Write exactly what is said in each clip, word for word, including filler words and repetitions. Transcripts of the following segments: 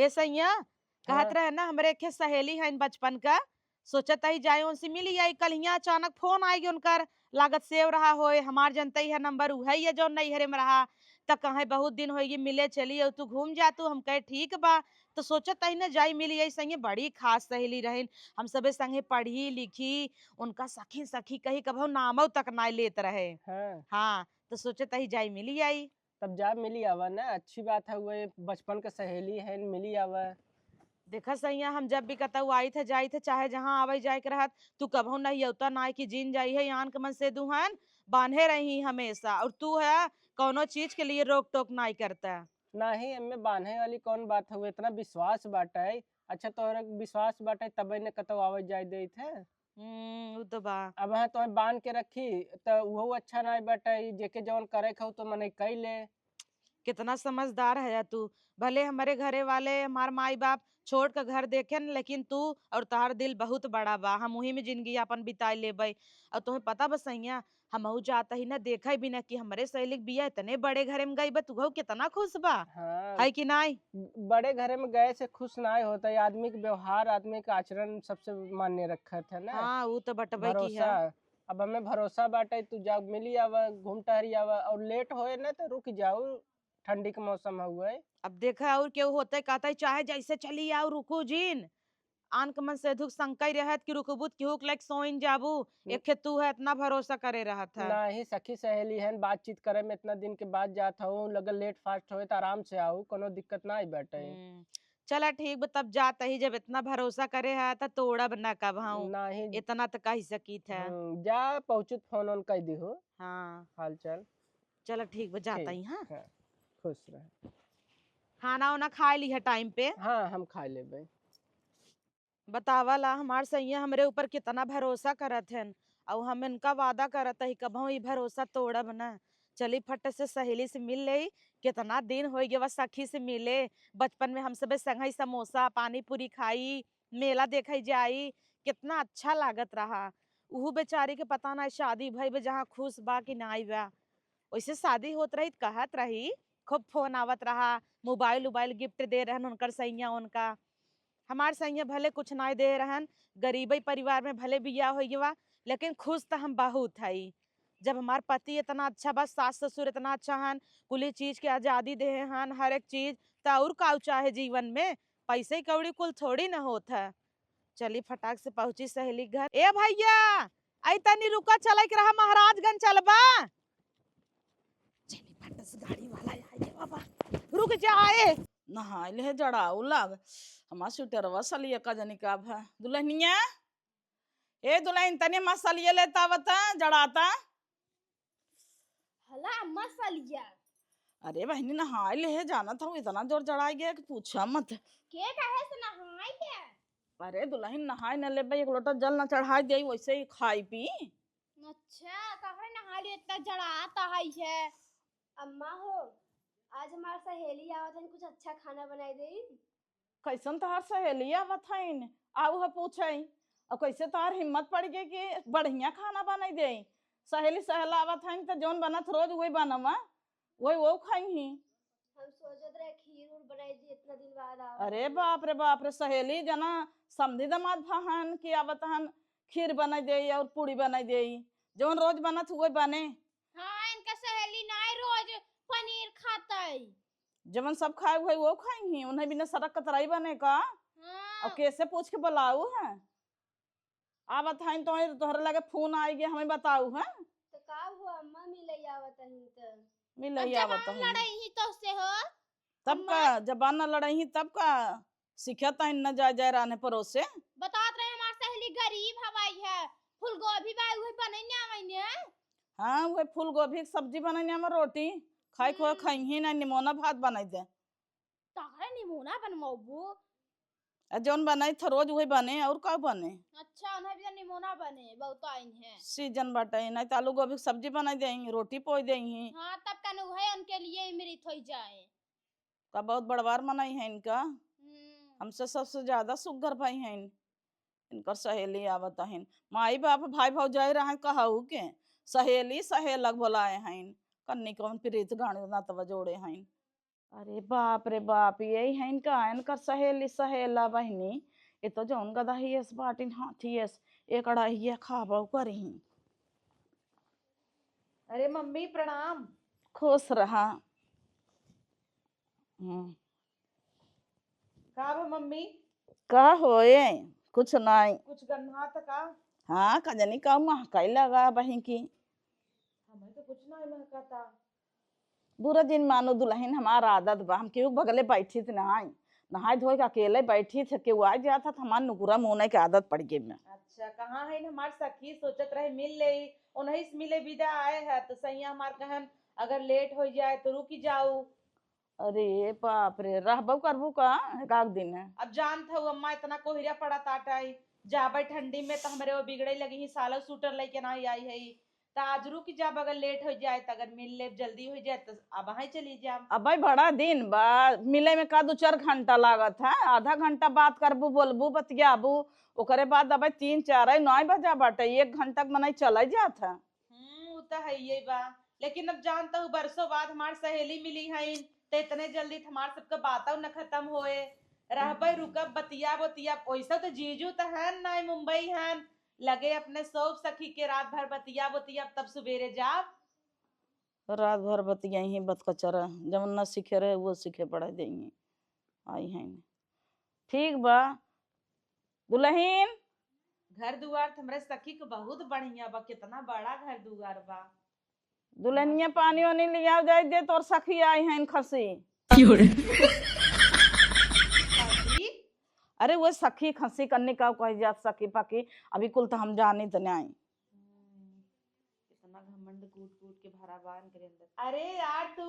ए सैया, कहत हाँ। रहे ना, हमरे एक सहेली हइन बचपन का, सोचत ही जाए उनसे मिली आई। कल हियाँ अचानक फोन आइगे उनकर, लागत सेव रहा होए, हमार जनतई है नंबर उहइ है जो नैहरे में रहा, त कहे बहुत दिन होइगे मिले चली अउ तू घूम जा तू। हम कहे ठीक बा, त सोचत ही ना जाई मिली आई। सैया बड़ी खास सहेली रहिन, हम सबे संगे पढ़ी लिखी, उनका सखी सखी कही कबहू नामो तक नाय लेत रहे। हाँ। हाँ, त सोचत ही जाई मिली आई। तब जा मिली आवा ना, अच्छी बात है, वो बचपन के सहेली है, मिली आवा। देखा सैया, हम जब भी कतहु आइत है जाइत है, चाहे जहाँ आवे जाए के रहत, तू कबहू नहीं अवता ना कि जिन जाई है, आन के मन से दुहन बांधे रही हमेशा, और तू है कौनो चीज के लिए रोक टोक नाई करता। नहीं, एमे बांधे वाली कौन बात है, इतना विश्वास बाटे। अच्छा, तोहरा विश्वास बाटे तबे ने कतहु आवे जाए देत है। हम्म, उ तो बा। अब हाँ तोहे बांध के रखी, त उहो अच्छा नाय बाटे, जेके जवन करे खाऊ तो मने कई ले। कितना समझदार है तू। भले हमरे घरे वाले, हमार माई बाप छोड़ के घर देखेन, लेकिन तू और तोहार दिल बहुत बड़ा बा। हम उही में जिंदगी आपन बिताई लेबै। और तोहे पता बा सैया, हमहू जात ही ना, देखै भी ना कि हमरे सहेली के बिया इतने बड़े घरे में गई बा, तू कितना खुश बा, हाँ। है कि नाई? बड़े घरे में गए से खुश नाई होता है, आदमी के व्यवहार, आदमी के आचरण सबसे मान्य रखत है ना। हाँ, उ तो बटबे की है। भरोसा। अब हमें भरोसा बाटे, तू जाओ मिली आवा, घूम टहरी आवा, और लेट होए ना तो रुक जाओ, ठंडी के मौसम हउए। अब देखा और केहू होते कहता है चाहे जैसे चली आओ रुकू जिन, आन के मन से दुख संकई रहत कि रुकबू त केहू के लायक सोइन जाबू। न- एखे तू है इतना भरोसा करे रहत है। नाही, सखी सहेली हन, बातचीत करे में इतना दिन के बाद जात हूँ, लगल लेट फास्ट होए त आराम से आऊ, कोनो दिक्कत नाही बाटे। हम्म, चला ठीक बा, तब जात ही, जब इतना भरोसा करे है त तोड़ब ना कब हूँ। नाही। इतना त कह सकीत है। हम्म, जा पहुँचत फोन ओन कह दिहु। हाँ। हाल चाल। चला ठीक बा, जात ठीक, ही, हाँ। हाँ, खुश रह। खाना वाना खाए ली है टाइम पे? हाँ, हम खाए लेबे। बतावा ला, हमार सैया हमरे ऊपर कितना भरोसा करत हन, अउ हम इनका वादा करत ही, कबहूँ ई भरोसा तोड़ब न। चली फट से सहेली से मिल लेई, कितना दिन होइ गवा सखी से मिले। बचपन में हम सबे संगही समोसा, पानी पूरी खाई, मेला देखई जाई, कितना अच्छा लागत रहा। उहू बेचारी के पता ना शादी भई बा, जहाँ खुश बा कि नाई बा। वैसे शादी होत रही त कहत रही, खूब फोन आवत रहा, मोबाइल उबाइल गिफ्ट दे रहन उनकर सैया उनका। हमार सैया भले कुछ नाय दे रहन, गरीबई परिवार में भले बियाह होइ गवा, लेकिन खुश त हम बहुत हई। जब हमार पति इतना अच्छा बा, सास ससुर इतना अच्छा हन, कुली चीज के आजादी देहे हन, हर एक चीज, त और काऊ चाहे जीवन में? पैसे कौड़ी कुल थोड़ी न होत है। चली फटाक से पहुँची सहेली के घर। ए भैया, आई तनी रुका, चले के रहा महाराजगंज चलबा। चली फट से गाड़ी वाला आ गया बाबा, रुक जाए। नहाई ले जड़ाऊ लाग, हमार स्वेटरवा सलिया का जनी का भा। दुल्हनिया, ए दुल्हन, तनी हमार सलिया लेता आवता, जड़ाता। हला अम्मा सलिया। अरे बहिनी, नहाई ले है, जानत हूँ इतना जोर जड़ाई गया कि पूछा मत। के कहे से नहाई ले? अरे दुल्हन, नहाई न लेबे, एक लोटा जल न चढ़ाई दे, वैसे ही खाई पी। अच्छा, काहे नहाई ले, इतना जड़ात है। अम्मा हो, आज हमार सहेली आवत है, कुछ अच्छा खाना बनाई दे। कैसन तोहार सहेली आवत हईन, आऊ ह पूछई, और कैसे तोहार हिम्मत पड़ गई कि बढ़िया खाना बनाई दे? सहेली सहेला आवत हईन त जौन बनत रोज वही बनवा, वही वो खाई ही। हम सोचत रहे खीर उर बनाई दी, इतना दिन बाद आवत अरे हईन। बाप रे बाप रे, सहेली जना समधी दामाद भहन कि आवत हन खीर बनाई दे और पूड़ी बनाई दे, जौन रोज बनत वही बने। हाँ, इनका सहेली नाय रोज पनीर खातई। जवन सब खाए हुए वो खाई ही, उन्हें बिना सरक कतराई बने का? हाँ। अब कैसे पूछ के बुलाऊ है? आवत हईन तो तोहरे लगे फोन आई गया, हमें बताऊ है? तो का हुआ अम्मा, मिले आवत हईन तो? मिले अब जब आवत हम हईन। लड़ई ही तो से हो? तब अम्मा। का, जबान न लड़ई ही तब का? सिखत हईन न जाए जाए राने परोसे। बतात रहे हमार सहेली गरीब हवाई है, फूलगोभी बा उहे बने न आवई ने। हाँ, उहे फूलगोभी के सब्जी बने न आवे, रोटी खाई को हम्म। खाई ही ना, निमोना भात बनाई दे। तारे निमोना बनवाबू? आ जौन बनाई था रोज उहे बने, और का बने? अच्छा, उन्हें भी निमोना बने, बहुत आइन है। सीजन बाटे, नहीं तो आलू गोभी के सब्जी बनाई देई, रोटी पोई देई। हाँ, तब कन उहे उनके लिए अमृत होई जाए। का बहुत बड़वार मनई है इनका। हम्म। हमसे सबसे ज्यादा सुग्घर भाई हैं इनकर सहेली आवत हईन। माई बाप भाई भौजाई रहे कहू के सहेली सहेलक बोलाए हईन। कन्नी कौन प्रीत गांड नातवा जोड़े हईन। अरे बाप रे बाप, यही है इनका, इनकर सहेली सहेला बहिनी। ये तो जौन गदहियस बाटिन हाथियस, एक अढ़ाइया खाबो करही। अरे मम्मी प्रणाम। खुश रहा। हम्म। का बा मम्मी? का होए? कुछ नाई। कुछ गन्हात का? हाँ, का जानी का महकाई लगा बहिन की। हमें तो कुछ नाई महकाता। बुरा जिन मानो दुलहिन, हमार आदत बा, हम केहू के बगले बैठित नाई। नहाए धोए के अकेले बैठित है, केहू आ जात है तो हमार नुकुरा मुने के आदत पड़ गई में। अच्छा, कहाँ है हमार सखी? सोचत रहे मिल लेई, उन्हीं से मिले विदा आए है तो सैया हमार कहन अगर लेट हो जाए तो रुकी जाऊ। अरे बाप रे, रहबो करबू का एक आध दिन? अब जानत हऊ अम्मा, इतना कोहरा पड़त आटई, जाबे ठंडी में तो हमरे वो बिगड़े लगी ही, सालो सूटर लेके ना आई है। त आज रुक जाब, अगर लेट हो जाए त अगर मिल लेब, जल्दी हो जाए त अब वहीं चली जाब। अबे बड़ा दिन बा, मिले में का दो चार घंटा लागत है, आधा घंटा बात करबू, बोलबू, बतियाबू, ओकरे बाद अबे तीन चार है, नौ बजा बाटे, एक घंटा के मनई चले जात है। हम्म, उ त है ये बा, लेकिन अब जानत हऊ बरसों बाद हमार सहेली मिली हईन, त इतने जल्दी त हमार सबके बातों न खत्म होए। रहबे, रुकब, बतियाब, बतियाब, ओइसे तो जीजू त हन ना, मुंबई हन, लगे अपने सब सखी के रात भर बतियाब, बतियाब, तब सुबेरे जाब। रात भर बतियाई ही बतकचरा, जवन न सीखे रहे वो सीखे पड़े देंगे। आई हैं। ठीक बा दुलहिन। घर दुआर त हमरे सखी के बहुत बढ़िया बा, कितना बड़ा घर दुआर बा। दुलहिनिया पानी वानी लियाव जाए दे, तोर सखी आई हैं खसी। खसी? अरे वो सखी खसी कन्नी का कही जात, सखी पकी, अभी कुल त हम जानी त नहीं। हम्म, कितना घमंड कूट कूट के भरा बा इनके अंदर। अरे यार तू,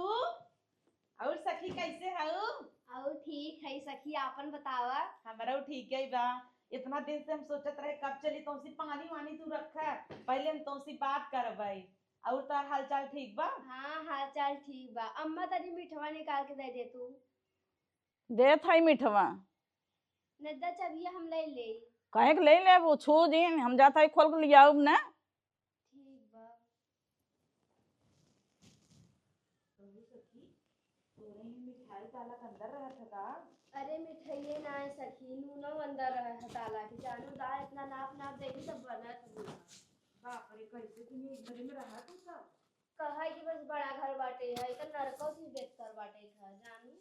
और सखी कैसे हऊ? और ठीक है सखी, आपन बतावा। हमरो ठीक है बा। इतना दिन से हम सोचत रहे कब चली तोसी पानी वानी तू रखा, पहले हम तोसी बात करबै। और तोर हालचाल ठीक बा? हाँ, हालचाल ठीक बा। अम्मा तनी मिठवा निकाल के दे दे तू। देत है मिठवा। नद्दा चबिया हम ले ले। कहे के ले ले, वो छू दिन, हम जात है खोल के लियाउब ना। ठीक बा। कहू सखी, तोरे ही मिठाई ताला के अंदर रहत ह का? अरे मिठाइये ना है सखी, नूनो अंदर रहत ह ताला के। जानू दाल इतना नाप नाप देगी तब बनत भी ना। बाप रे, कैसे तुम एक घर में रहत हो सब? कहा कि बस बड़ा घर बाटे है, इतना नरकों से बेहतर बाटे घर, जानू।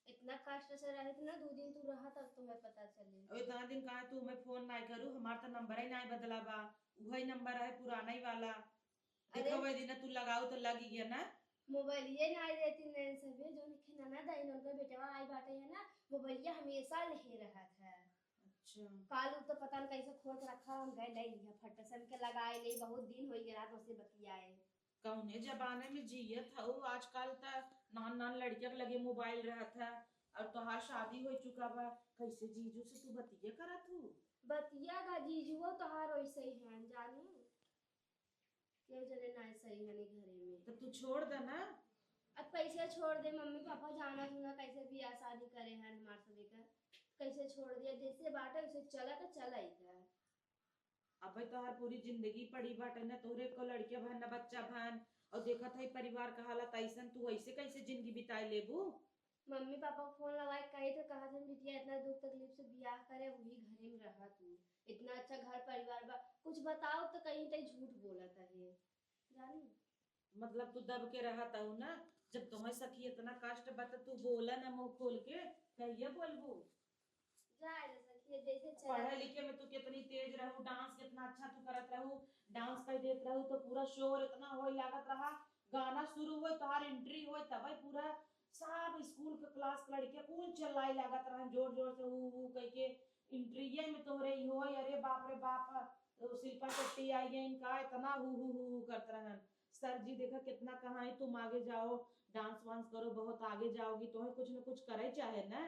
इतना कष्ट से रहे थे ना, दो दिन तू रहा तब तुम्हें पता चले। अब इतना दिन कहा तू हमें फोन ना करू, हमार तो नंबर ही ना बदला बा, उहे नंबर है पुराना ही वाला। अरे। देखो वही दिन तू लगाऊ तो लग गया ना। मोबाइल ये ना देती नैन सभी, जो लिखे ना ना दाई ननका बेटवा आई बाटे है ना, मोबाइल ये हमेशा लेहे रहा था। अच्छा। काल उ तो पता न कैसे खोल के रखा, हम गए ले लिया फट से, हमके लगाए ले, बहुत दिन हो गया रात से बतियाए। कौने जमाने में जियत हऊ? आजकल त नान नान लड़किया के लगे मोबाइल रहत है, और तोहार शादी हो चुका बा, कैसे जीजू से तू बतिये करत हू? बतिया का जीजुओ तोहार वैसे ही हैं जानू, केहू जने ना सही हने घरे में। तो तू छोड़ दे ना। अब कैसे छोड़ दे, मम्मी पापा जाना सुना कैसे बियाह शादी करे हैं हमार सभी का, कैसे छोड़ दिया, जैसे बाटे उसे चला तो चला ही था। अबे तोहार पूरी जिंदगी पड़ी बाटे ना, तोहरे को लड़के भन ना बच्चा भन, और देखत है परिवार का हालत ऐसन, तू ऐसे कैसे जिंदगी बिताए लेबू? मम्मी पापा को फोन लगाए कही तो कहा था बिटिया इतना दुख तकलीफ से बियाह करे, वही घरे में रहा तू, इतना अच्छा घर परिवार बा, कुछ बताओ तो कहीं तई झूठ बोलत है जानू। मतलब तू दब के रहत हऊ ना, जब तुम्हें सखी इतना कष्ट बा त तू बोला ना मुंह खोल के, कहिया बोलबू? जाए दे सखिया, जैसे चले। पढ़े लिखे में तू कितनी तेज रहू, डांस कितना अच्छा तू करत रहू, डांस कर देत रहू तो पूरा शोर इतना होए लागत रहा, गाना शुरू होए तोहार एंट्री होए तबे पूरा सब स्कूल के क्लास के लड़के कुल चिल्लाए लागत रहा जोर जोर से हू हू कह के। एंट्रीये में तोहरे ई होए, अरे बाप रे बाप, तो शिल्पा शेट्टी आई है इनका इतना हू हू हू हू करत रहन। सर जी देखा कितना कहा है तुम आगे जाओ, डांस वांस करो, बहुत आगे जाओगी, तुम्हें कुछ न कुछ करे चाहे ना।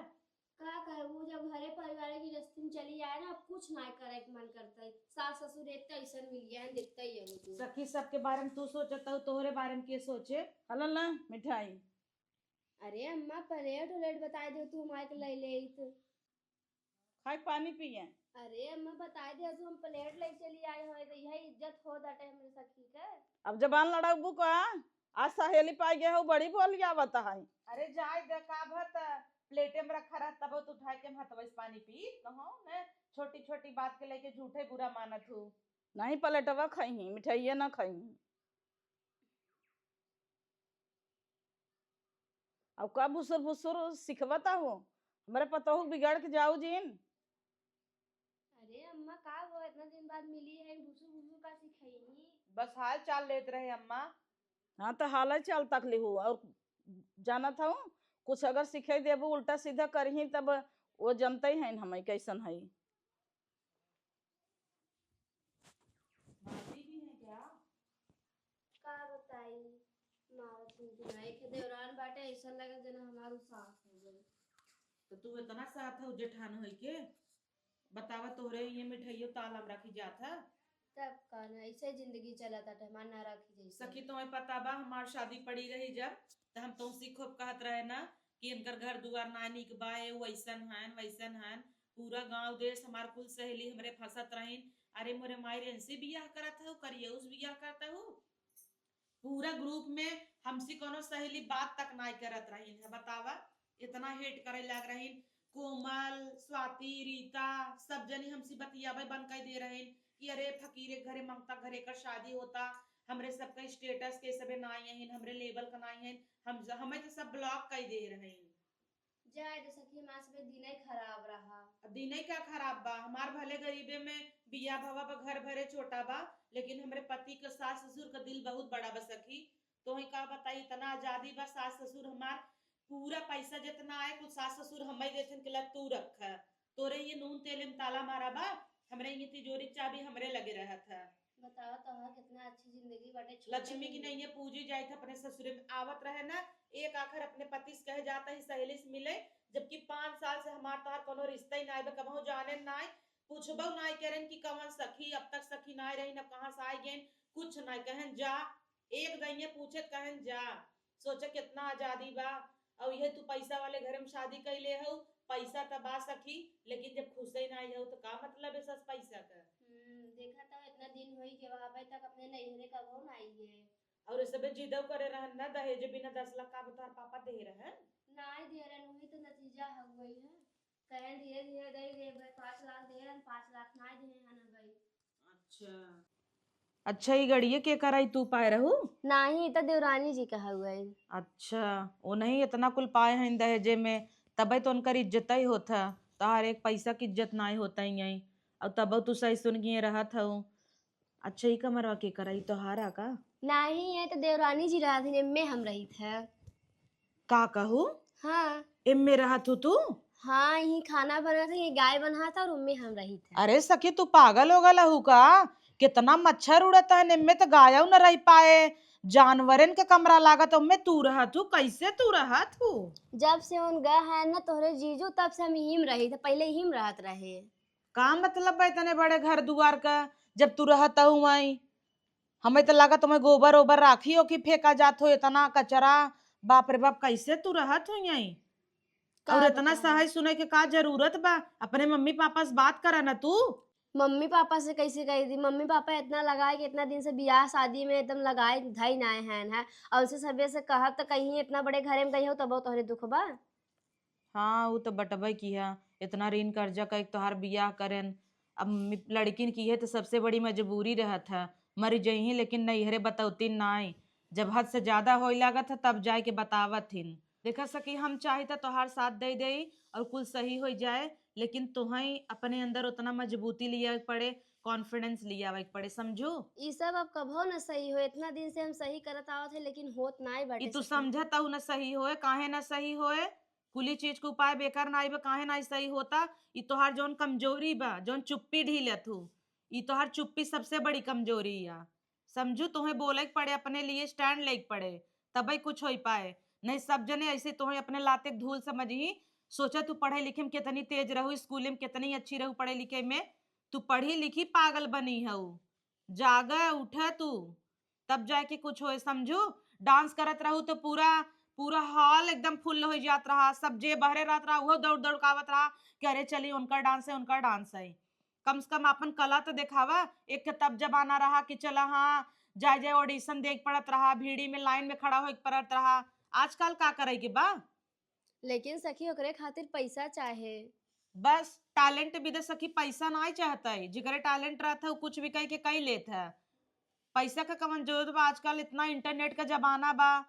का करबू, जब घरे परिवार की गृहस्थी में चली आए ना, अब कुछ ना करे के मन करता है। सास ससुर एक तो ऐसा मिल गया है, देखता ही है वो तो। सखी, सबके बारे में तू सोचत हो, तोहरे बारे में के सोचे? हला ना मिठाई। अरे अम्मा, प्लेट उलेट बताए दे, तू हमारे के ले ले तो। खाए पानी पिए। अरे अम्मा, बताए दे, तू हम प्लेट ले चली आए हो, तो यही इज्जत हो दाटे हमरे सखी के। अब जबान लड़ाबू का? आज सहेली पाई गए हो, बड़ी बोली आवत है। अरे जाए दे, का भत प्लेटे में रखा रह, तब तो उठाए के हम हथवा से पानी पी, कहो न, छोटी छोटी बात के लेके झूठे बुरा मानत हो। नहीं, प्लेटवा खइही, मिठाइये ना खइही। अब का भुसुर भुसुर सिखवता हो? हमरे पतोहू बिगड़ के जाऊ जिन। अरे अम्मा, का हो, इतना दिन बाद मिली है, भुसुर भुसुर का सिखइही? बस हाल चाल लेत रहे अम्मा। हाँ, तो हाल चाल तक लिहू, और जानत हूँ, कुछ अगर सिखाई देबू उल्टा सीधा करही, तब वो जनते हैं हमें कैसन है। मारती भी हैं क्या? का बताई, मारत हूँ कि नहीं, एक देवरान बाटे, ऐसा लगे जना हमार उ सास हो गई। तो तू इतना साथ हो जेठान होई के? बतावा, तोहरे ये मिठाइयो ताला में रखी जात है। तब का ना, ऐसे जिंदगी चलत बाटे, हमार ना रखी जैसे। सखी, तुम्हें पता बा, हमार शादी पड़ी रही जब, त हम तुमसे खूब कहत रहे ना कि इनकर घर दुआर ना निक बा, ये वैसन हन, वैसन हन। पूरा गांव देश हमार कुल सहेली हमरे फंसत रहीन, "अरे मोरे माई रे, इनसे बियाह करत हऊ, करिए उस बियाह करत हऊ।" पूरा ग्रुप में हमसे कोनो सहेली बात तक नाई करत रहीन है। बतावा, इतना हेट करे लाग रहीन। कोमल, स्वाति, रीता, सब जनी हमसे बतियावे बंद कर दे रहीन कि अरे फकीरे घरे, ममता घरे का शादी होता, हमरे सबका स्टेटस के सबे नाई अहिन, हमरे लेवल का नाई अहिन, हम, हमें तो सब ब्लॉक कर दे रहीन। जाए दे सखी, हमार सबे दिने खराब रहा। अब दिने का खराब बा, हमार भले गरीबे में बियाह भवा बा, घर भरे छोटा बा, लेकिन हमरे पति के सास ससुर का दिल बहुत बड़ा बा सखी। तोहे का बताई, इतना आजादी बा, सास ससुर हमार पूरा पैसा जितना आए, कुल सास ससुर हमें देथन कि ला तू रख, तोरे ये नून तेल में ताला मारा बा, हमरे ये तिजोरी चाबी हमरे लगे रहत है। बताओ तो, हाँ, कितना अच्छी जिंदगी बाटे, छोटे लक्ष्मी की में। नहीं है, पूजी जाए थे अपने ससुरे में, आवत रहे ना, एक आखर अपने पति से कहे जाता ही सहेली से मिले, जबकि पाँच साल से हमार तोहार कोनो रिश्ता ही ना आए, कबहू जाने ना आए, पूछबो ना करें कि कवन सखी, अब तक सखी ना रही, न कहाँ से आए गए, कुछ ना कहें जा, एक दइये पूछे कहें जा। सोचा कितना आजादी बा। और ये तू पैसा वाले घर में शादी कैले हो, पैसा त बा सखी, लेकिन जब खुश ही ना हो तो का मतलब है सस पैसा का? हम्म, देखा तो इतना दिन होई के वहाँ पे तक अपने नैहरे कबो ना आई है। और ये सबे जिदव करे रहन ना, दहेज बिना दस लाख का तोहार पापा दे रहन? ना दे रहन, वही तो नतीजा हो गई है। कहें धीरे धीरे दे दे भाई, पाँच लाख दे रहन, पाँच लाख ना दे हन भाई। अच्छा। अच्छा, ई गड़िए के कराई तू पाए रहू? नाही, ई त देवरानी जी का हउवे। अच्छा, ओ नहीं इतना कुल पाए हैं दहेजे में, तबे तो उनकर इज्जत ही होत है। तोहार एक पैसा की इज्जत नाई होत है यहीं, और तब तू सही सुन के रहत हऊ। अच्छा, ई कमरवा के कराई, तोहारा का? नाही, ये तो देवरानी जी रहत हैं, एम्मे हम रहित है। का कहू? हाँ। एम्मे रहत हो तू? हाँ, यही खाना बनत है, ये गाय बनत है और उम्मे हम रहित है। अरे सखी, तू पागल हो गल हू का? कितना मच्छर उड़त है, एम्मे तो गायऊ न रह पाए। जानवरन के कमरा लागत, उम्मे तू रहत हू, कैसे तू रहत हू? जब से उन गए हैं ना तोहरे जीजू, तब से हम यहीं रहित है, पहले यहीं रहत रहे। का मतलब बा इतने बड़े घर दुआर का, जब तू रहत हू वहीं? हमें तो लगा तुम्हें गोबर ओबर राखी ओखी फेंका जात हो, इतना कचरा, बाप रे बाप, कैसे तू रहत हो यहीं? का और इतना बताऊं? सहाय सुने के का जरूरत बा? अपने मम्मी पापा से बात करा ना तू। मम्मी पापा से कैसे कही थी? मम्मी पापा इतना लगाए कि इतना दिन से बियाह शादी में एकदम लगाए धई नाए हैं, हैं? और उनसे सबे से कहब तो कहीं इतना बड़े घरे में गई हो तब तोहरे दुख बा। हाँ, उ तो बटबे किहा, इतना ऋण कर्जा कइके तोहार बियाह करेन। अब मि-, लड़किन की है तो सबसे बड़ी मजबूरी रहत है, मर जइहीं लेकिन नैहरे बतौती नाई। जब हद से ज्यादा होए लागत है तब जाए के बतावत हिन। देखा सखी, हम चाही तो तोहार साथ दे देई और कुल सही हो जाए, लेकिन तोहई अपने अंदर उतना मजबूती लिया के पड़े, कॉन्फिडेंस लिया के पड़े, समझू? ई सब अब कभो न सही हो, इतना दिन से हम सही करत आवत है लेकिन होत नाई बाटे ई तू सखी। समझत हऊ न सही होए, काहे न सही होए? कुली चीज के उपाय बेकार नाई बा, काहे नाई सही होता? ई तोहार जौन कमजोरी बा, जौन चुप्पी ढीलत हू, ई तोहार चुप्पी सबसे बड़ी कमजोरी आ। समझू, तोहे बोले के पड़े, अपने लिए स्टैंड ले के पड़े, तबे कुछ हो पाए। नहीं सब जने ऐसे तोहे अपने लाते के धूल समझही। सोचा तू पढ़े लिखे में कितनी तेज रहू, स्कूल में कितनी अच्छी रहू पढ़े लिखे में, तू पढ़ी लिखी पागल बनी हऊ। जागा उठा तू, तब जाके कुछ होए, समझू। डांस करत रहू तो पूरा, पूरा हॉल एकदम फुल हो जात रहा, सब जे बहरे रहत रहा वो दौड़ दौड़ के आवत रहा कि अरे चली उनका डांस है, उनका डांस है। कम से कम अपन कला तो देखावा। एक के तब जमाना रहा कि चला हाँ जाए जाए ऑडिशन देख पड़त रहा, भीड़ी में लाइन में खड़ा होए के पड़त रहा। आजकल का करे के बा? लेकिन सखी, ओकरे खातिर पैसा चाहे। बस टैलेंट भी दे सखी, पैसा नाई चाहता है। जिकरे टैलेंट रहता है, वो कुछ भी कह के कई लेत है। पैसा का कवन जरूरत बा? आजकल इतना इंटरनेट का जमाना बा,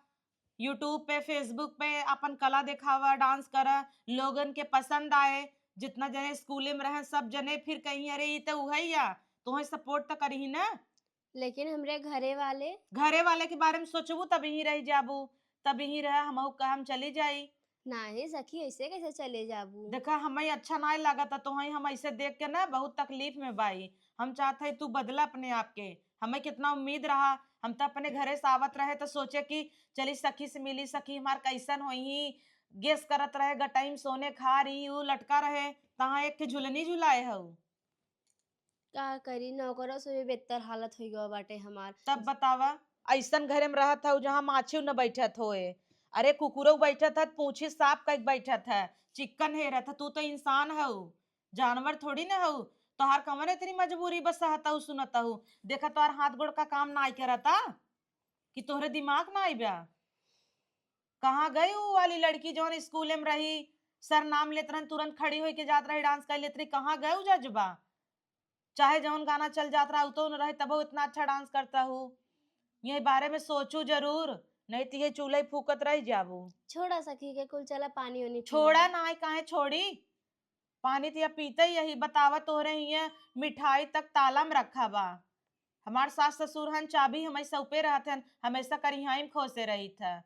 YouTube पे, Facebook पे अपन कला देखावा, डांस करा, लोगन के पसंद आए। जितना जने स्कूले में रहे, सब जने फिर कहीं, "अरे, ई तो उहई या, तोहे सपोर्ट तो करी ना।" लेकिन हमरे घरे वाले? घरे वाले के बारे में सोचबू, तब यहीं रह जाबू, तब यहीं रह, हमहू कहा हम चली जाई। नाही सखी, ऐसे कैसे चले जाबू? देखा, हमें अच्छा नाई लागत, तोहे हम ऐसे देख के ना बहुत तकलीफ में बाई। हम चाहत है तू बदला अपने आप के। हमें कितना उम्मीद रहा, हम तो अपने घरे से आवत रहे तो सोचे कि चली सखी से मिली, सखी हमार कैसन होई, गेस करत रहे, गटाई में सोने खा रही, ऊ लटका रहे, तहाँ एक के झुलनी झुलाए हऊ। का करी, नौकरों से भी बेहतर हालत होइ गवा बाटे हमार। तब बतावा, ऐसन घरे में रहत हऊ जहाँ माछी न बैठत होए, अरे कुकुरो बैठत है, पूछी साफ कई बैठत है, चिक्कन हेरत है, तू तो इंसान हऊ, जानवर थोड़ी न हऊ। तोहार कवन इतनी मजबूरी बस सहत हऊ, सुनत हऊ? देखा तोहार हाथ गोड़ का काम नाई करता कि तोहरे दिमाग नाई बा? कहाँ गई ऊ वाली लड़की जौन स्कूले में रही, सर नाम लेत रहन, तुरंत खड़ी होई के जात रही, डांस कर लेत रही, कहाँ गए ऊ जज्बा? चाहे जौन गाना चल जात रहा, ऊ तो न रहे, तबो इतना अच्छा डांस करता हूँ। ये बारे में सोचू जरूर, नहीं तो ये चूल्हे फूकत रह जाबू। छोड़ा सखी के कुल, चला पानी उनी पी छोड़ा ले। ना, काहे छोड़ी? पानी तो या पीते ही यही। बतावा, तोहरे हिये मिठाई तक ताला में रखा बा। हमार सास ससुर हन, चाबी हमें सौंपे रहत हन, हमेशा करिहाई में खोसे रही था।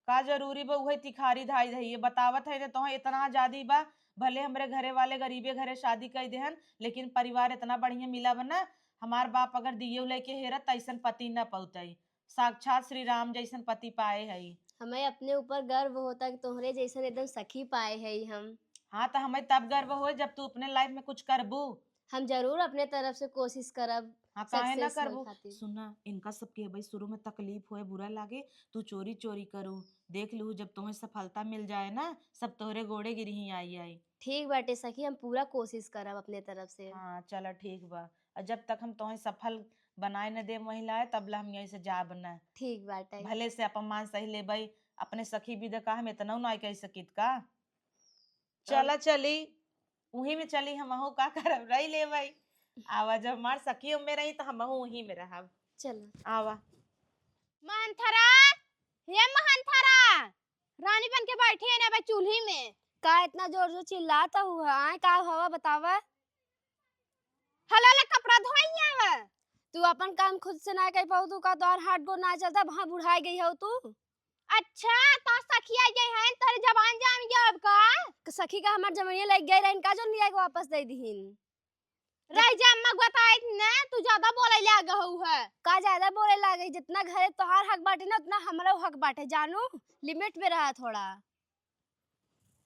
का जरूरी बा उहे तिखारी धाई धइये? बतावत है तो तोहे इतना आजादी बा, भले हमरे घरे वाले गरीबे घरे शादी कई देहन, लेकिन परिवार इतना बढ़िया मिला बा ना। हमार बाप अगर दियो लेके हेरत, तैसन पति न पौतई। साक्षात श्री राम जैसन पति पाए हई। हमें अपने ऊपर गर्व होता कि तोहरे जैसन एकदम सखी पाए हई हम। हाँ, तो हमें तब गर्व होए जब तू अपने लाइफ में कुछ करबू। हम जरूर अपने तरफ से कोशिश करब हाँ, काहे ना success होए करबू? खातिर। सुना, इनका सबके भाई शुरू में तकलीफ होए, बुरा लागे, तू चोरी चोरी करू, देख लू जब तुम्हें सफलता मिल जाए ना, सब तोहरे गोड़े गिरही आई आई। ठीक बाटे सखी, हम पूरा कोशिश करब अपने तरफ से। हाँ, चला ठीक बा। और जब तक हम तोहे सफल बनाए न दे महिलाएं, तब ला हम यहीं से जाब न। ठीक बाटे। भले से अपमान सही लेबई, अपने सखी विदा का हम इतना ना कह सकित का? चला चली, उही में चली, हमहू का करब, रही लेबई। आवा, जब हमार सखी में रही तो हमहू उही में रहब। चला। आवा। महंथरा, हे महंथरा, रानी बन के बैठी है ना बे चूल्ही में। का इतना जोर से चिल्लात हुआ? आए, का हवा बतावा? हला ले कपड़ा धोई आवा। तू अपन काम खुद से ना कर पाऊ, तू का तोहार हाथ गोड़ ना चलता, वहाँ बुढ़ाई गई हो तू। अच्छा, तो सखिया गई हैं, तोरे जबान जाम गया अब का? सखी का हमार जमीनिया लग गई रहन का, जो लिया के वापस दे दीहिन? रह जा, अम्मा बताइत ना, तू ज्यादा बोले लाग हऊ है। का ज्यादा बोले लागे? जितना घरे तोहार हक बाटे ना, उतना हमरो हक बाटे, जानू, लिमिट में रहा थोड़ा।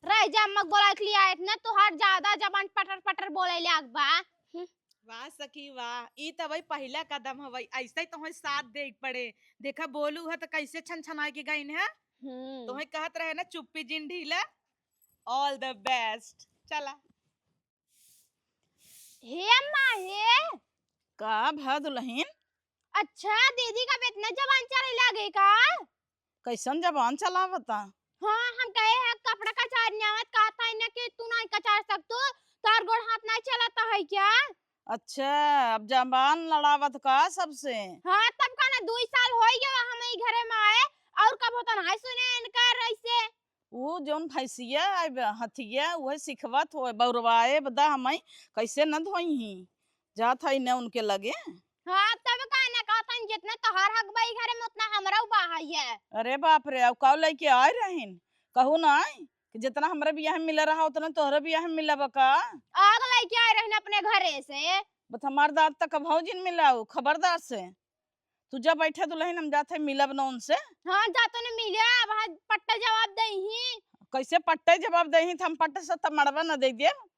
रह जा, अम्मा बोलाइत लिया है ना, तोहार ज्यादा जबान पटर पटर बोले लाग बा। हम्म। वाह सखी वाह, ई त भाई पहिला कदम हवई, ऐसे ही तोहे साथ दे पड़े। देखा बोलू है तो कैसे छन छनाए के गइन है। हम्म। तोहे कहत रहे ना चुप्पी जिन ढीला। All the best। चला। हे अम्मा, हे। का भा दुलहिन? अच्छा, दीदी का इतना जबान चले लागे का? कैसन जबान चलावता? हाँ, हम कहे हैं कपड़ा कचार नहीं आवत, कहा था इन्हें कि तू नहीं कचार सकतू, तार गोड़ हाथ नहीं चलाता है क्या? अच्छा, अब जबान लड़ावत का सबसे? हाँ, तब का ना, दुई साल होई गया हम ई घरे में आए, और कब होता ना सुने इनका ऐसे। ऊ जौन भैंसिया आए बा, हथिया, उहे सिखवत होए, बौरवाए बदा हमई कैसे न धोई ही। जात हई न उनके लगे। हाँ, तब का ना कहत हन, जितना तोहार हक बा ई घरे में, उतना हमरो बा है ये। अरे बाप रे, अब का लेके आए रहिन? कहू ना कि जितना हमरे बियाह में मिला रहा, उतना तोहरे बियाह में मिला बा का? आग लेके आए रहिन अपने घरे से। बस हमार दांत तक भौजिन मिलाऊ, खबरदार से। तू जा बैठे दुलहिन, हम जात है मिलब न उनसे। हाँ, जा तो न मिले, अब हाँ पट्टा जवाब दे ही। कैसे पट्टे जवाब दे ही? तो हम पट्टे से तब मड़वा न दे देब।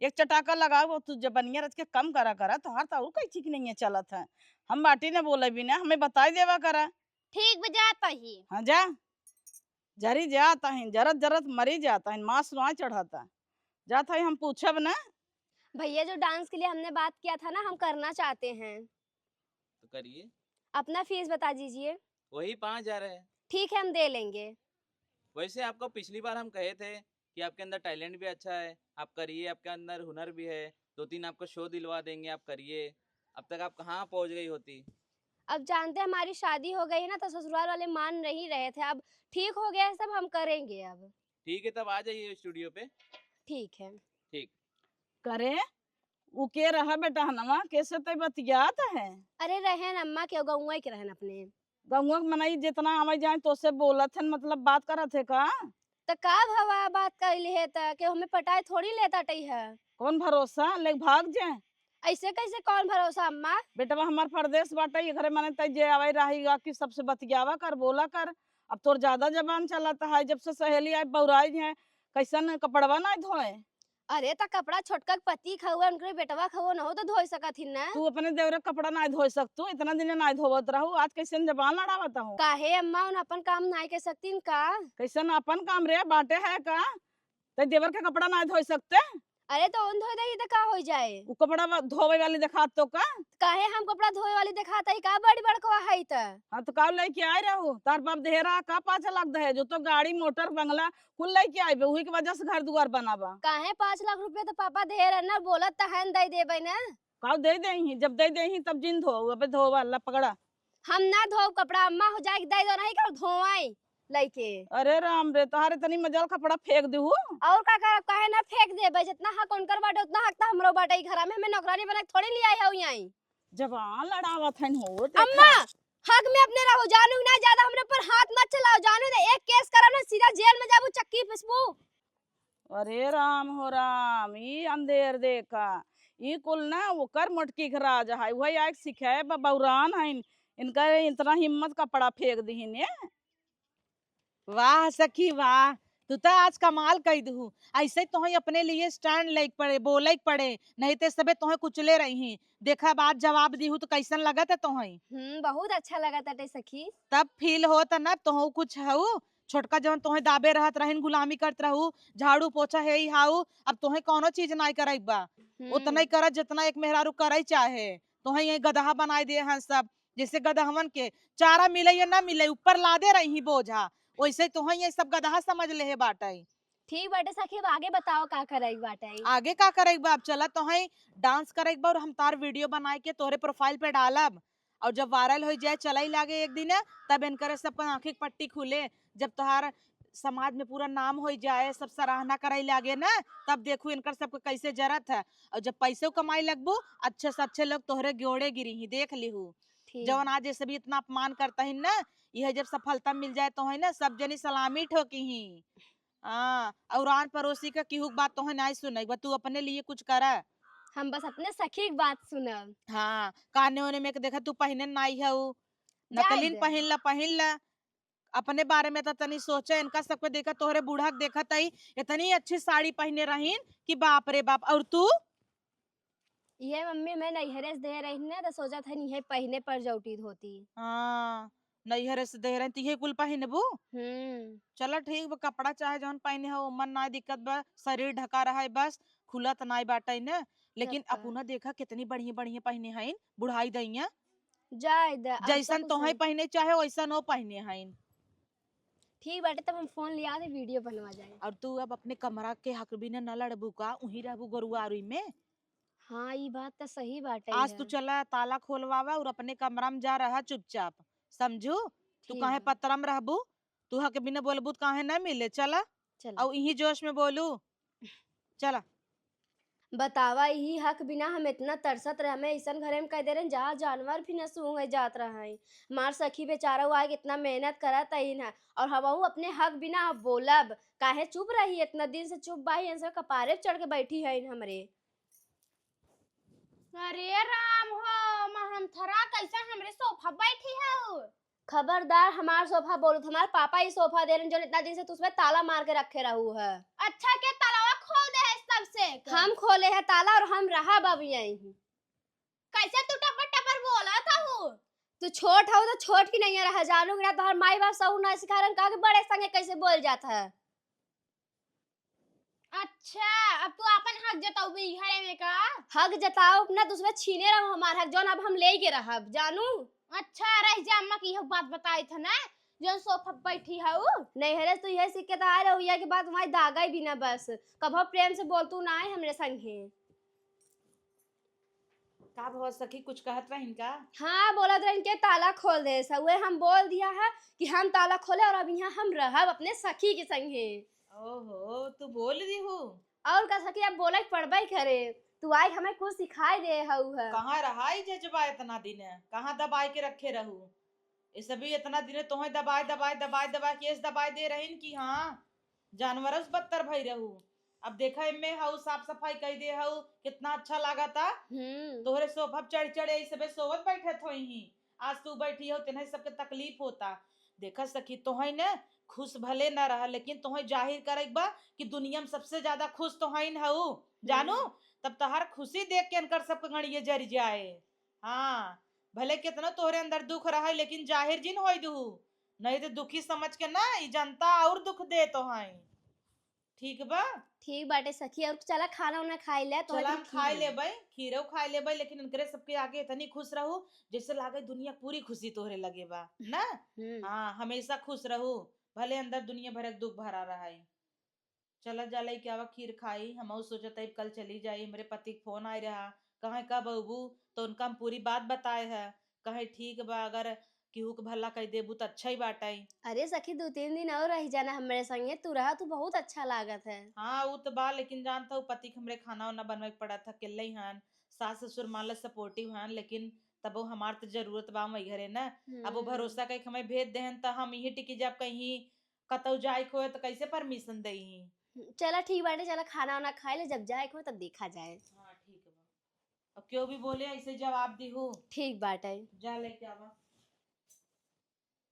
एक चटाका लगाओ, तू जबनिया रच के कम करा करा, तोहार तो और कोई ठीक नहीं है चलत है। हम बाटी न बोले भी ना, हमें बताई देवा करा। ठीक बा, जात ही। हाँ जा, जरी जात ही, जरत जरत मरी जात ही, मांस ना चढ़ता। जात ही हम पूछब ना। भैया, जो डांस के लिए हमने बात किया था ना, हम करना चाहते हैं। तो करिए। अपना फीस बता दीजिए। वही पाँच हजार है। ठीक है, हम दे लेंगे। वैसे आपको पिछली बार हम कहे थे कि आपके अंदर टैलेंट भी अच्छा है, आप करिए, आपके अंदर हुनर भी है, दो तीन आपको शो दिलवा देंगे, आप करिए। अब तक आप कहाँ पहुँच गई होती? अब जानते हैं, हमारी शादी हो गई है ना, तो ससुराल वाले मान नहीं रहे थे। अब ठीक हो गया है सब, हम करेंगे अब। ठीक है, तब आ जाइए स्टूडियो पे। ठीक है। ठीक। करे, उ के रहा बेटहनवा, कैसे तै बतियात है? अरे रहेन अम्मा, के गौवा के रहेन अपने। गौवा के मनई जितना आवे जाए तोसे बोलत हन, मतलब बात करत है का? त का भवा, बात कइली है त के हमें पटाए थोड़ी लेता टई है। कौन भरोसा, ले भाग जाए। ऐसे कैसे, कौन भरोसा अम्मा? बेटवा हमार परदेस बाटे, एकरे मने तै जे आवे रही गा कि सबसे बतियावा कर, बोला कर। अब तोर ज्यादा जबान चलत है, जब से सहेली आए बौराई है, कैसन कपड़वा ना धोए। अरे त कपड़ा छोटका के पति खउए, उनकरे बेटवा खउए, नहो तो धोए सकत ही ना। तू अपने देवरे कपड़ा ना धोए सकतू, इतना दिन ना धोवत रहू, आज कैसन जबान लड़ावत हूँ? काहे अम्मा, उन अपन काम नाई कर सकतीन का? कैसन अपन काम रे, बाटे है का? तै देवर के कपड़ा ना धोए सकते? अरे तो उन धोए दही त का हो जाए? उ कपड़ा वा-, धोवे वाली देखात तो का? काहे हम कपड़ा धोए वाली देखात हई का? बड़ी बड़कवा हई त। हाँ तो का लेके आए रहू? तार बाप देहरा का पाँच लाख दहेज, उ तो गाड़ी, मोटर, बंगला कुल लेके आइबे, उही के वजह से घर दुआर बनाबा। काहे पाँच लाख रुपया त पापा देहरा ना, बोलत त है न दे देबे ना। का दे देही, जब दे देही तब जिन धो, अबे धोवा ला पकड़ा। हम ना धोब कपड़ा, अम्मा हो जाए के दे दो, नहीं का धोवाई लइके। अरे राम रे, तोहारे तनी मजल कपड़ा फेंक देहू। और का करब, काहे ना फेंक देबे, जितना हक उनकर बाटे उतना हक त हमरो बाटे। ई घरा में हमें नौकरानी बना के थोड़ी ले आई हऊ यहीं। जबान लड़ावत हन हो, देखा। अम्मा, हक में अपने रहो, जानू ना ज्यादा हमरे पर हाथ मत चलाओ, जानू ना एक केस करब ना सीधा जेल में जाबू, चक्की पिसबू। अरे राम हो राम, ई अंधेर देखा, ई कुल ना ओकर मोटकी के राज है, वही आके सिखाए बा-, बौरान हइन, इनका इतना हिम्मत कपड़ा फेंक दिहिन ये। वाह सखी वाह, तू त आज कमाल कई दहू। ऐसे तोहई अपने लिए stand लेके पड़े, बोले के पड़े, नहीं ते सबे तोहई कुचले रही। देखा बात जवाब दीहू तो कैसन लगत है तोहई? हम्म, बहुत अच्छा लगत है सखी। तब feel होत है ना तोहू कुछ हऊ, छोटका जवन तोहई दाबे रहत रहिन, गुलामी करत रहू, झाड़ू पोछा है ही हाऊ, अब तोहई कौनो चीज नाई करे बा। हम्म। उतना ही करत जितना एक मेहरारू करे चाहे। तोहई ये गदहा बनाई दे हैं सब, जैसे गदहवन के चारा मिले या ना मिले, ऊपर लादे रही बोझा, वैसे तोहई ये सब गदहा समझ ले है बाटे। ठीक बाटे सखी, अब आगे बताओ का करे के बाटे? आगे का करे के बा? अब चला तोहई dance करे के बा और हम तार video बनाए के तोहरे profile पे डालब और जब viral हो जाए, चलाई लागे एक दिन, तब इनकरे सबके आँखी के पट्टी खुले। जब तोहार समाज में पूरा नाम हो जाए, सब सराहना करे लागे ना, तब देखू इनकर सबके कैसे जरत है। और जब पैसे कमाए लगबू, अच्छे से अच्छे लोग तोहरे गोड़े गिरी ही, देख लिहू। ठीक। जवन आज ये सभी इतना अपमान करता ही ना, यह जब सफलता मिल जाए तोहई ना, सब जनी सलामी ठोकी ही। हाँ, और आन पड़ोसी का केहू के बात तोहे नाई सुने के बा, तू अपने लिए कुछ करा। हम बस अपने सखी के बात सुनब। हाँ, काने ओने में के देखा तू पहिने नाई हऊ, जाए नकलीन दे। पहिन ला, पहिन ला। अपने बारे में तो तनी सोचे, इनका सबके देखा, तोहरे बूढ़ा के देखत आई, इतनी अच्छी साड़ी पहिने रहीन कि बाप रे बाप। और तू? ये मम्मी मैं नैहरे से दे रही ना, तो सोचत हन इहे पहिने पर जौटी धोती। हाँ, नैहरे से दे रही, तो इहे कुल पहिनबू? हम्म। चला ठीक बा, कपड़ा चाहे जौन पहिने हो, ओमन ना दिक्कत बा, शरीर ढका रहे बस, खुलत नाई बाटे न। लेकिन तब का? अपुना देखा कितनी बढ़िया बढ़िया पहिने हईन, बुढ़ाई दइया। जाए दे, अब तो जैसन कुछ तोहे नहीं। पहिने चाहे वैसन वो पहिने हईन। ठीक बाटे, तब हम फोन लिया दे, video बनवा जाए। और तू अब अपने कमरा के हक बिना न लड़बू का, उहीं रहबू गोरुआरी में? हाँ, ई बात त सही बाटे आज है। तू चला ताला खोलवावा और अपने कमरा में जा रहा चुपचाप, समझू? तू ठीक काहे बा। पतरा में रहबू? तू हक बिना बोलबू त काहे ना मिले? चला। चला। और इही जोश में बोलू। चला। बतावा, इही हक बिना हम इतना तरसत रहे, हमें ऐसन घरे में कह दे रहे, जहाँ जानवर भी न सूंघे जात रहे। हमार सखी बेचारा, वो आके इतना मेहनत करत आइन है, और हमहू अपने हक बिना अब बोलब, काहे चुप रही? इतना दिन से चुप बाही, इनसे कपारे पे चढ़ के बैठी है हमरे। अरे राम हो, महंथरा कैसे हमरे सोफा बैठी है? खबरदार हमार सोफा बोलू, हमार पापा ही सोफा दे रहे, जो इतना दिन से तू उसमें ताला मार के रखे रहू है। अच्छा, के तालावा खोल दे है सबसे? हम खोले है ताला और हम रहब अब यहीं। कैसे तू टपर टपर बोला था हूँ? तू छोट हो तो छोट की नहीं रहा, जानू कि ना तोहर माई बाप सहू ना सिखा रहे, कहा कि बड़े संगे कैसे बोल जाता है। अच्छा। अच्छा, अब तू आपन हक जताउबे ई घरे में का? हक जताउब ना, दूसरे छीने रहो हमार हक, जौन अब हम लेके रहब, जानू। अच्छा, रह जा अम्मा, की इहो बात बताई था ना, जौन सोफा पे बैठी हऊ। नैहरे से तू यह सीख के तो आए रहो, यह के बाद वहीं दागा ही बिना बस। कभो प्रेम से बोल तू ना आए हमरे संगे। का भवा सखी, कुछ कहत रहिन का? हाँ, बोलत रहिन के ताला खोल दे, सउए हम बोल दिया है कि हम ताला खोले और अब यहाँ हम रहब अपने सखी के संगे। ओहो, तू बोल दी हो? और का सखी, अब बोले के पड़बे करे। तू आई हमें कुछ सिखाए दे हऊ है। कहाँ रहा ई जज्बा इतना दिन? कहाँ दबाए के रखे रहू? ये सभी इतना दिन तोहे दबाए, दबाए, दबाए, दबाए, केस दबाए दे रहिन कि हाँ, जानवरों से बदतर भई रहू। अब देखा, इनमें हऊ, साफ सफाई कई दे हऊ, कितना अच्छा लागता। हम्म। तोहरे सोफा पे चढ़ चढ़ यही सबे सोवत बैठत होई ही। आज तू बैठी हो, तेने सबके तकलीफ होता। देखा सखी, तोहे न खुश भले न रहा, लेकिन तोहे जाहिर करे के बा कि दुनिया में सबसे ज्यादा खुश तोहे न हऊ, जानू। हम्म। तब तोहार खुशी देख के इनकर सबके गणिये जर जाए। हाँ, भले कितना तोहरे अंदर दुख रहे, लेकिन जाहिर जिन होई दू, नहीं तो दुखी समझ के ना ई जनता और दुख दे तोहे। ठीक बा? ठीक बाटे सखी, और चला खाना उना खाई ले, तोहरे चला, हम खाई खीर। लेबै, खीरो खाई लेबै, लेकिन इनकरे सबके आगे इतनी खुश रहू, जैसे लागे दुनिया पूरी खुशी तोहरे लगे बा, ना? हम्म। हाँ, हमेशा खुश रहू, भले अंदर दुनिया भर के दुख भरा रहा है। चला जा लेके आवा खीर खाई, हमहू सोचत हई कल चली जाई, हमरे पति के फोन आए रहा, कहे कब अबू, तो उनका हम पूरी बात बताए है, कहे ठीक बा, अगर केहू के भला कह देबू त अच्छा ही बाटे। अरे सखी, दू तीन दिन और रह जाना हमरे संगे, तू रहा, तू बहुत अच्छा लागत है। हाँ, उ त बा, लेकिन जानत हऊ, पति के हमरे खाना वाना बनवे के पड़त है, अकेले ही हन, सास ससुर मान ला सपोर्टिव हन, लेकिन तबो हमार त जरूरत बा वही घरे ना। अब वो हम्म। भरोसा कई के हमें भेज देहन त हम यही टिकी जाब, कहीं कतौ जाए के होए त कैसे परमिशन देही? चला ठीक बाटे, चला खाना वाना खाए ले, जब जाए के हो तब देखा जाए। हाँ, ठीक बा। अब केहू भी बोले ऐसे जवाब दिहू। ठीक बाटे। जा लेके आवा।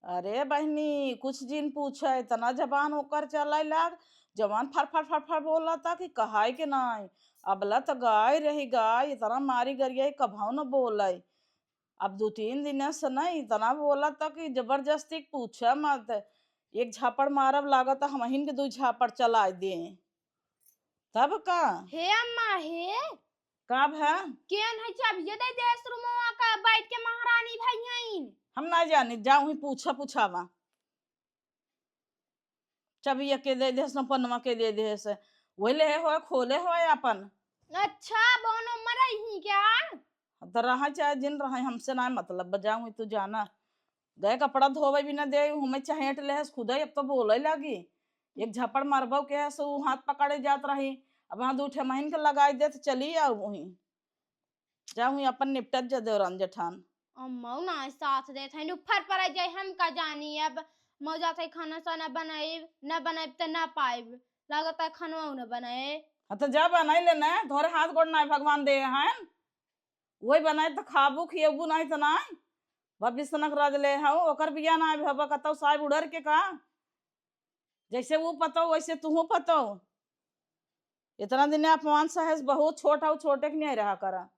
अरे बहिनी, कुछ जिन पूछे, इतना जबान ओकर चले लाग, जबान फर फर फर फर बोलता कि कहाई के नाई। अबला त गाय रही गाय, इतना मारी गरियाई, कभौ न बोले। अब दू तीन दिन से न इतना बोलता कि जबरदस्ती पूछे मत। एक झापड़ मारब लागत हमहिन के दू झापड़ चलाए दे। तब का? हे अम्मा, हे। का भा? केन है चाबिये दे देस रूमवा का, बैठ के महारानी भइयन? हम ना जानी, जाऊँ ही पूछा पुछावा। चाबिया के दे देस, न पनवा के दे देस। वही ले होए, खोले होए अपन। अच्छा, बौनो मरई ही क्या? त रहा चाहे जिन रहा, हमसे ना मतलब, बजाऊँ ही तू जाना। गए कपड़ा धोवे भी न दे, हमें चहेट लेहस खुदे, अब तो बोले लागी। एक झापड़ मारबो के है, सो हाथ पकड़े जात रही। अब वहाँ दू ठे महीन के लगाई दे त चली आऊ वहीं। जाऊँ ही अपन निपटत जा देवरान जेठान। अम्मा ना साथ देत है, नु फर पर जाए, हम का जानी। अब मौजा थे खाना साना बनाइब, न बनाइब त ना पाइब। लागत है खानवा न बनाए। हाँ तो जा बनाई ले ना, तोहरे हाथ गोड़ ना भगवान दे हैं। वही बनाए त खाबू, खियबू नहीं त नहीं। भविष्य नक रज ले हूँ, ओकर बिया ना भवा कतौ साहब उड़र के का। जैसे वो पतौ, वैसे तुहू पतौ। इतना दिन अपमान सहेस, बहुत छोट हऊ, छोटे के नहीं रहा करा।